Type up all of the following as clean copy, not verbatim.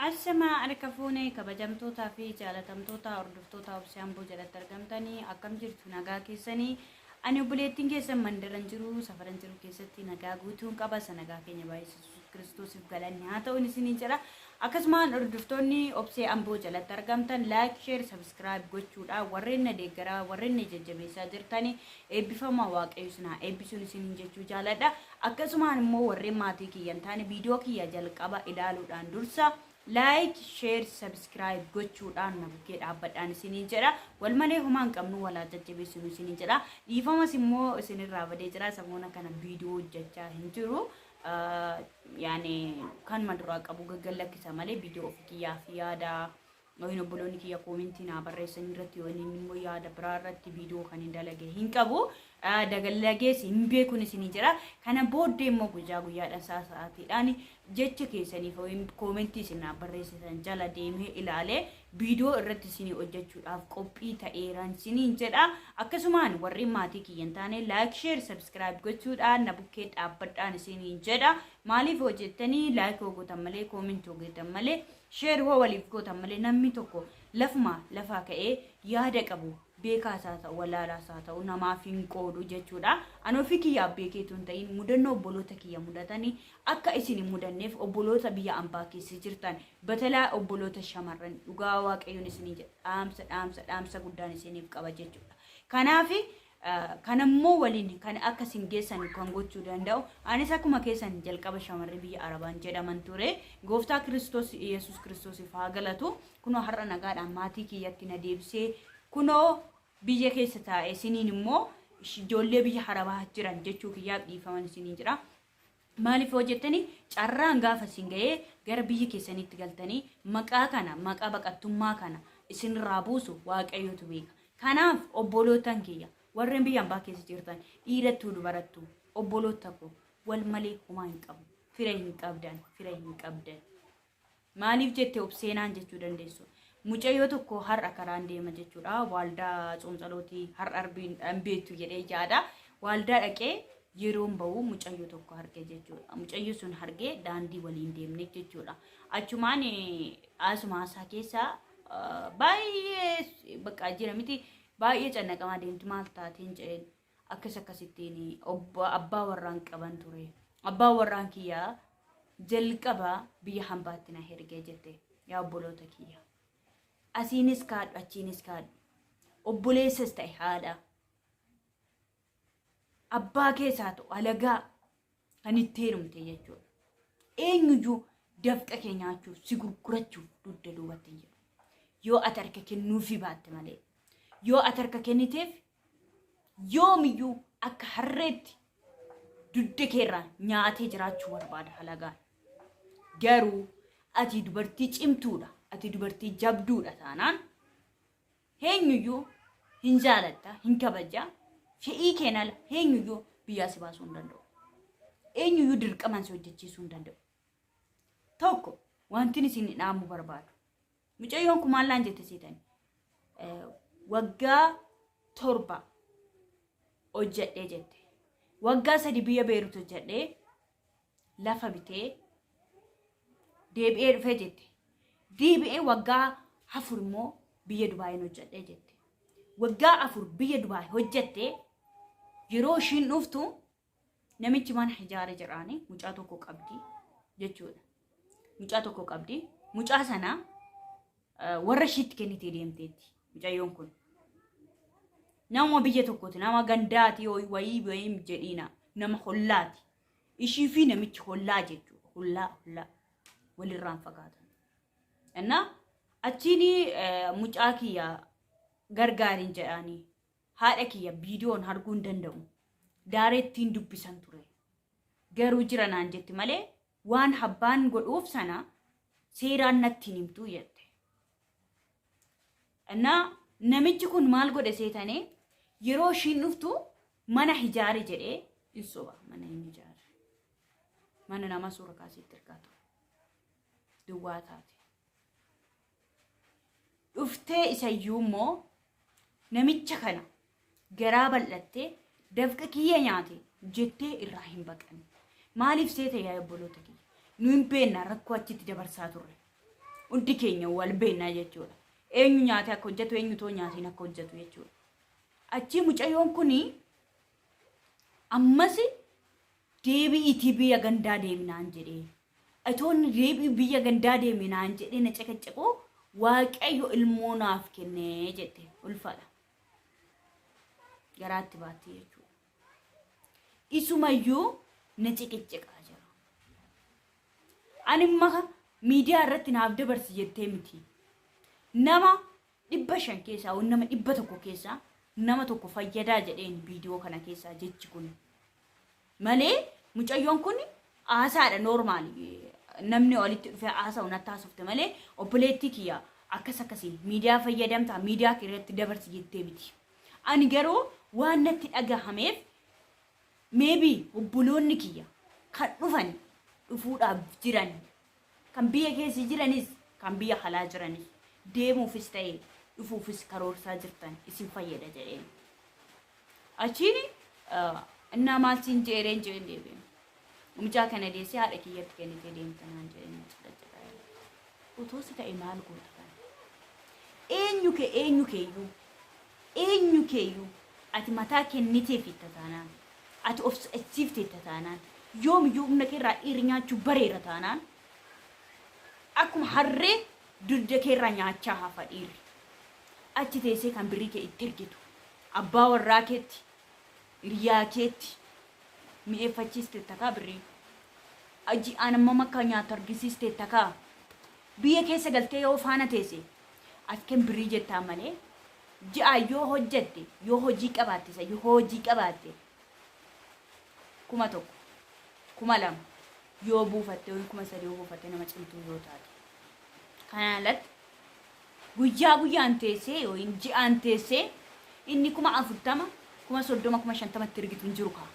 Ashamaa harka fuune kabajamtootaa fi jaalatamtoota hordoftoota Obsee Amboo jalatti argamtanii, akkam jirtu? Nagaa keessanii? Ani obboleettiin keessan mandaran jiru, safaran jiru keessatti nagaa guutuun qaba. Isa nagaa keenya baay'ee Kiristoosiif galanni haa ta'u isiniin jedha. Akkasumaan hordoftoonni Obsee Amboo jalatti argamtan, like, share, subscribe gochuudhaan warreen na deeggaraa, warreen na jajjabeessaa jirtanii, eebbifamaa, Waaqayyo isin haa eebbisuun isiniin jechuu jaaladha. Akkasumaan immoo warreen maatii kiyya hin taane, viidiyoo kiyya jalqaba ilaaluudhaan dursa like, share, subscribe gochuudhaan na bukkee dhaabbadhaan isiniin jedha. Wal malee homaa hin qabnu, walaa jajjabeessinu isiniin jedha. Dhiifamas immoo isinirraa badee jira. Samoona kana viidiyoo hojjechaa hin jiru. Yaani kanuma duraa qabu gaggallakkisa malee viidiyoo ofii kiyyaaf yaada yookiin obboloonni kiyya koomentii naa barreessan irratti yookiin immoo yaada biraa irratti viidiyoo kan hin dalage hin qabu. Dagalagees hin beekun isinii jira. Kana booddee immoo guyyaa guyyaadhaan, sa'a sa'aatiidhaan jecha keessaniif yookiin koomentii isin naa barreessitan jala deemee ilaalee viidiyoo irratti isinii hojjechuudhaaf qophii ta'eeraan isiniin jedha. Akkasumaan warreen maatii kiyya hin taane, like, share, subscribe gochuudhaan na bukkee dhaabbadhaan isiniin jedha. Maaliif hojjettanii, like hoo gootan malee, koomentii hoo gootan malee, share hoo waliif gootan malee, namni tokko lafuma lafaa ka'ee yaada qabu beekaas haa ta'u, wallaalaas haa ta'u, namaaf hin qoodu jechuudha. Ani ofii kiyyaaf beekeetu hin ta'in, mudannoo obboloota kiyya mudatanii akka isin hin mudanneef, obboloota biyya ambaa keessa jirtan, batalaa obboloota shamarran, dhugaa Waaqayyoon isinii jedha, dhaamsa dhaamsa dhaamsa guddaan isiniif qaba jechuudha. Kanaaf kanammoo waliin kan akka isin geessan kan gochuu danda'u, anis akkuma keessan jalqaba shamarri biyya Arabaan jedhaman ture. Gooftaa Kiristoos Yesuus Kiristoosiif haa galatu. Kunoo har'a nagaadhaan maatii kiyyatti na deebisee, kunoo biyya keessa taa'e isiniin immoo ijoollee biyya Arabaa jiran jechuu kiyyaaf dhiifaman isiniin jira. Maaliif hoo jettanii, carraan gaafa isin ga'ee gara biyya keessaniitti galtanii, maqaa kana, maqaa baqattummaa kana isinirraa buusu Waaqayyotu beeka. Kanaaf obbolootan kiyya warreen biyya ambaa keessa jirtan, dhiirattuu dubarattuu, obboloota koo, wal malee homaa hin qabnu. Fira hin qabdan, fira hin qabdan. Maaliif jette Obseenaan jechuu dandeessu. Mucayyoo tokko har'a karaan deema jechuudha. Waaldaa tsoomtsalootii har'a arbiin hin beektu jedhee yaada. Waaldaa dhaqee yeroon bahu mucayyoo tokko arge jechuudha. Mucayyoo sun argee daandii waliin deemne jechuudha. Achumaan asuma haasaa keessa baay'ee bakka jira miti, baay'ee cannaqamaa deemti, maal taateen jedheen, akkas akkasittiin abbaa warraan qaban ture. Abbaan warraan kiyyaa jalqaba biyya hambaatti na ergee jette. Yaa obboloota kiyya. Asiinis kaadhu, achiinis kaadhu. Obboleessas ta'e haadha. Abbaa keessaa ta'u alagaa kan itti heerumte jechuudha. Eenyuyyuu dafqa kee nyaachuuf, si gurgurachuuf dugda duubatti hin jedhu. Yoo ati harka kennuufii baatte malee. Yoo ati harka kenniteef, yoomiyyuu akka harreetti dugda keerraa nyaatee jiraachuu barbaada halagaan. Garuu ati dubartii cimtuudha, ati dubartii jabduudha taanaan, eenyuyyuu hin jaalatta, hin kabaja, fedhii keen ala eenyuyyuu biyyaa si baasuu hin danda'u. Eenyuyyuu dirqamaan si hojjechiisuu hin danda'u. Tokko wanti isin dhaamuu barbaadu. Mucayyoon kun maal naan jette seetani? Waggaa 7 hojjedhee jette. Waggaa 3 biyya Beerut hojjedhee lafa bitee deebi'ee dhufee jette. Deebi'ee waggaa 4 immoo biyya Dubaayin hojjedhee jette. Waggaa 4 biyya Dubaay hojjette, yeroo ishiin dhuftu namichi mana ijaare jedhaani, mucaa tokko qabdi jechuudha. Mucaa tokko qabdi. Mucaa sana warra ishiitti kennitee deemteetti mucayyoon kun. Nama biyya tokkooti, nama gandaati, wayii wayii jedhiina, nama hollaati. Ishii fi namichi hollaa jechuudha. Hollaa hollaa walirraan fagaatan. Innaa achiin mucaa kiyya gargaariin jedhaanii, haadha kiyya viidiyoon arguu hin danda'u. Daareettiin dubbisan ture. Garuu jira naan jetti malee waan abbaan godhuuf sana seeraan natti hin himtu jette. Innaa namichi kun maal godhe seetanii, yeroo ishiin dhuftu mana ijaare jedhee hin soba, mana hin ijaare. Mana nama suura kaasee itti ergaa ture. Duwwaa taate. Dhuftee isayyuu immoo namicha kana garaa bal'attee dafqa kiyya nyaate jettee irraa hin baqanne. Maaliif seeta yaa obboloota kiyya? Nu hin beekna, rakkoo achitti dabarsaa turre. Hundi keenya wal beeknaa jechuudha. Eenyu nyaatee akka hojjetu, eenyu too nyaatiin akka hojjetu jechuudha. Achii mucayyoon kuni ammas deebi'iitii biyya gandaa deeminaan jedhee. Itoonni deebi'i biyya gandaa deeminaan jedhee na caqacaquu Waaqayyo ilmoo naaf kennee jette ulfaadha. Garaatti baatti jechuudha. Isumayyuu na ciqicciqaa jira. Ani imma miidiyaa irratti naaf dabarsi jettee miti. Nama 500 keessaa yookiin nama 100 keessaa nama tokko fayyadaa jedheen viidiyoo kana keessaa jechi kun. Malee mucayyoon kun haasaadha noormaali. Namni walitti dhufee haasa'u natti haasofte malee obboleettii kiyya akkas akkasii miidiyaa fayyadamtaa miidiyaa kee irratti dabarsi jettee miti. Ani garuu waan natti dhagahameef maybe obboloonni kiyya kan dhufan dhufuudhaaf jiran kan biyya keessa jiranis kan biyya alaa jiranis deemuufis ta'e dhufuufis karoorsaa jirtan isin fayyada jedheen. Achiin innaa maal siin jeereen jeen deebi'e. Mucaa kana deessee haadha kiyyatti kennitee deemta naan jedhee na caqacaqaa. Otoo si ta'e maal goota kana? Eenyu kee eenyu keeyyuu eenyu keeyyuu ati mataa kenniteef itta taanaan ati of si'achiifte itta taanaan yoomiyyuu humna keerraa dhiirri nyaachuu bareera taanaan akkuma harree dugda keerraa nyaachaa hafa dhiirri. Achi teessee kan birrii kee itti ergitu abbaa warraa keetti hiriyaa keetti mi'eeffachiiste takaa birrii. Ji'aan hammam akka nyaatu argisiiste takaa. Biyya keessa galtee yoo faana teesse as kan birrii jettaa malee ji'aan yoo hojjette yoo hojii qabaatte isa yoo hojii qabaatte 1000 2000 yoo buufatte yookiin 3000 yoo buufatte nama cimtuu yoo taate. Kanaan alatti guyyaa guyyaan teessee yookiin ji'aan teessee inni 40,000 30,000 50,000tti ergitu hin jiru kaa.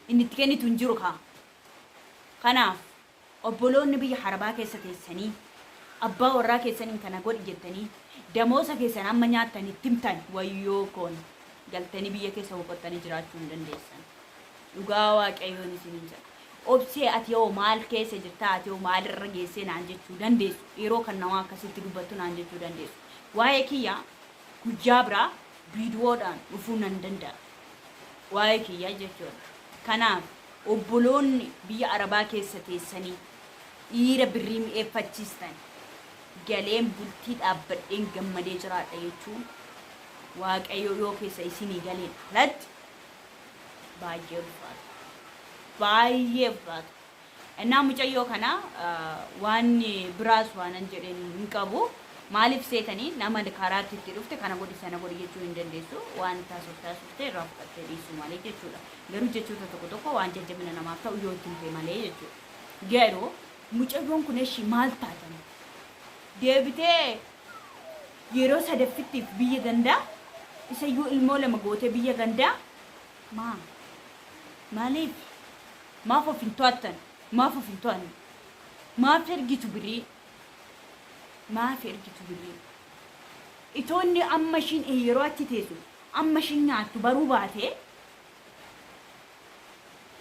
Inni itti kennitu hin jiru kaa. Kanaaf obboloonni biyya harabaa keessa teessanii abbaa warraa keessaniin kana godhi jettanii damoosa keessan amma nyaattan itti himtan wayyoo koon galtanii biyya keessa boqottanii jiraachuu hin dandeessan. Dhugaa Waaqayyoon isiniin jedha. Obsee ati hoo maal keessa jirtaa ati hoo maalirra geessee naan jechuu dandeessu. Yeroo kan namaa akkasitti dubbattu naan jechuu dandeessu. Waa'ee kiyyaa guyyaa biraa viidiyoodhaan dhufuu nan danda'a. Waa'ee kiyyaa jechuudha. Kanaaf obboloonni biyya Arabaa keessa teessanii dhiira birrii mi'eeffachiistan galeen bultii dhaabbadheen gammadee jiraadha jechuun Waaqayyo yoo keessa isinii galeen alatti baay'ee ulfaata. Baay'ee ulfaata. Innaa mucayyoo kana waan biraas waanan jedheen hin qabu. Maaliif seetanii nama karaatti itti dhufte kana godhi sana godhi jechuu hin dandeessu. Waan taasifte taasifte irraa fudhattee dhiisuu malee jechuudha. Garuu jechoota tokko tokko waan jajjabina namaaf ta'u yoo itti himte malee jechuudha. Garuu mucayyoon kun eshi maal taatan? Deebitee yeroo sadaffittiif biyya gandaa isayyuu ilmoo lama gootee biyya gandaa maa? Maaliif? Maaf of hin to'attan? Maaf of hin to'anne? Maaf ergitu birrii? Maaf ergitu birrii? Itoonni amma ishiin yeroo achi teessu amma ishiin nyaattu baruu baatee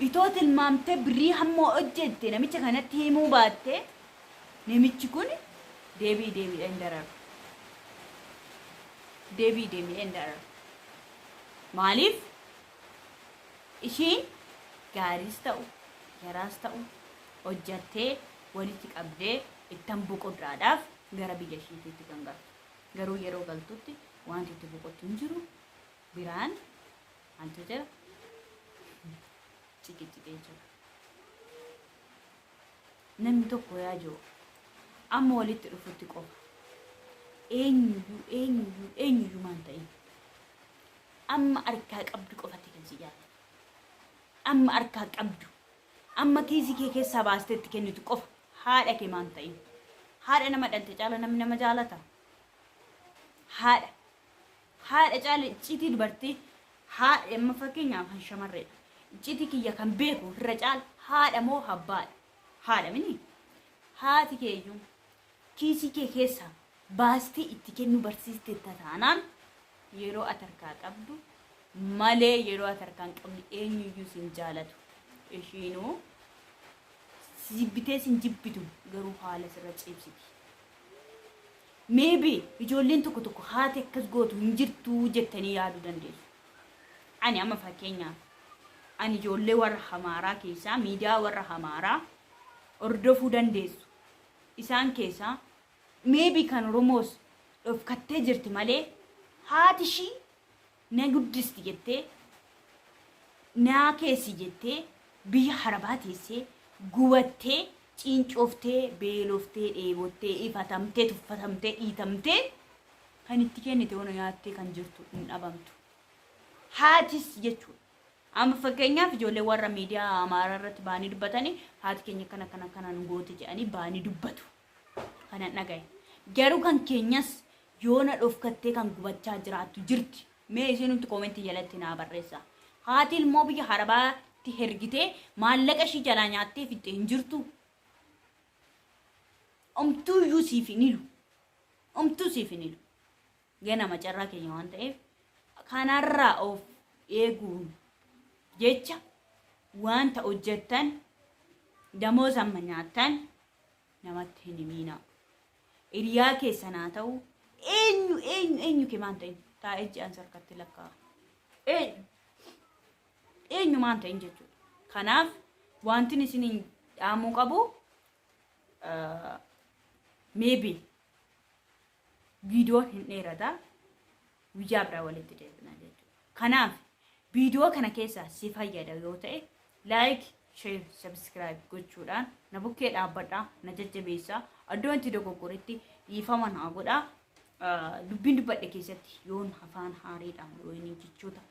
itoo tilmaamtee birrii hamma hojjette namicha kanatti himuu baattee namichi kun deebi'i deebi'ee hin dararu. Deebi'i deebi'ee hin dararu. Maaliif? Ishiin gaariis ta'u yaraas ta'u hojjattee walitti qabdee ittan boqodhaadhaaf gara biyya ishiitiitti kan galtu. Garuu yeroo galtutti wanti itti boqottu hin jiru. Biraan maaltu jira? Ciqiciqee jira. Namni tokko yaa jiru amma walitti dhufutti qofa. Eenyuyyuu eenyuyyuu eenyuyyuu maan ta'in. Amma harkaa qabdu qofatti kan si jaallatu. Amma harkaa qabdu. Amma kiisii kee keessaa baastee itti kennitu qofa. Haadha kee maan ta'in. Haadha nama dhalte caala namni nama jaalata. Haadha. Haadha caala icciitii dubartii haadha amma fakkeenyaaf kan shamarreedha. Icciitii kiyya kan beeku irra caala haadha moo abbaadha? Haadha mini? Haati keeyyuu kiisii kee keessaa baastee itti kennuu barsiisteetta taanaan yeroo ati harkaa qabdu malee yeroo ati harkaa hin qabne eenyuyyuu sin jaalatu. Ishiinuu si jibbitee sin jibbitu garuu haala sirra ciibsiti. Maybe ijoolleen tokko tokko haati akkas gootu hin jirtu jettanii yaaduu dandeessu. Ani amma fakkeenyaaf ani ijoollee warra Hamaaraa keessaa, miidiyaa warra Hamaaraa hordofuu dandeessu. Isaan keessaa maybe kan Oromoos dhofkattee jirti malee, haati ishii na guddisti jettee, naa keessi jettee, biyya harabaa teessee gubattee, ciincooftee, beeloftee, dheebottee, ifatamtee, tuffatamtee, dhiitamtee, kan itti kennite ona nyaattee kan jirtu hin dhabamtu. Haatis jechuudha. Amma fakkeenyaaf ijoollee warra miidiyaa Amaaraa irratti ba'anii dubbatanii, haati keenya akkana akkana akkana nu goote jedhanii ba'anii dubbatu. Kanan dhagaye. Garuu kan keenyas yoona dhofkattee kan gubachaa jiraattu jirti. Mee isinumti koomentii jalatti naa barreessaa. Haati ilmoo biyya harabaatti hergitee maallaqa ishii jalaa nyaattee fixxe hin jirtu. Omtuu iyyuu siif hin hilu. Omtuu siif hin hilu. Ganama carraa keenya waan ta'eef, kanarraa of eeguun jecha wanta hojjettan, damooza amma nyaattan namatti hin himiinaa. Hiriyaa keessan haa ta'u, eenyu eenyu eenyu kee maan ta'in taa'ee ji'an sarkatti lakkaa'a. Eenyu eenyu maan ta'in jechuudha. Kanaaf wanti isin dhaamuu qabu, maybe viidiyoon hin dheerata, guyyaa biraa walitti deebina jechuudha. Kanaaf viidiyoo kana keessaa si fayyada yoo ta'e, like, share, subscribe gochuudhaan na bukkee dhaabbadhaa, na jajjabeessaa. Iddoo itti dogoggoretti dhiifama naa godhaa. Dubbiin dubbadhe keessatti yoon afaan haariidhaan yoo inni jechoota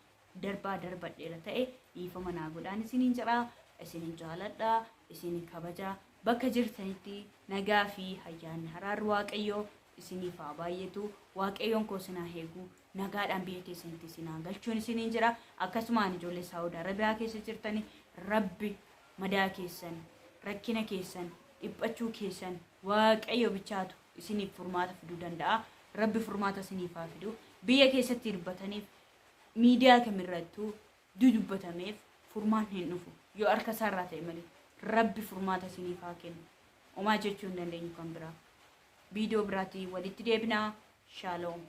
darbaa darbadheera ta'e, dhiifama naa godhaan isiniin jedhaa. Isinin jaaladhaa, isinin kabajaa. Bakka jirtanitti nagaa fi ayyaanni haraarri Waaqayyoo isiniif haa baay'atu. Waaqayyoon koo isin haa eegu, nagaadhaan biyya keessanitti isin haa galchuun isiniin jira. Akkasumaan ijoollee Saawud Arabiyaa keessa jirtani, Rabbi madaa keessan, rakkina keessan, dhiphachuu keessan Waaqayyo bichaatu isiniif furmaata fiduu danda'a. Rabbi furmaata isiniif haa fidu. Biyya keessatti dubbataniif, miidiyaa kamirrattuu dudubbatameef furmaan hin dhufu yoo harka isaarraa ta'e malee. Rabbi furmaata isiniif haa kennu. Homaa jechuu hin dandeenyu kan biraa. Viidiyoo biraatiin walitti deebinaa. Shaaloom.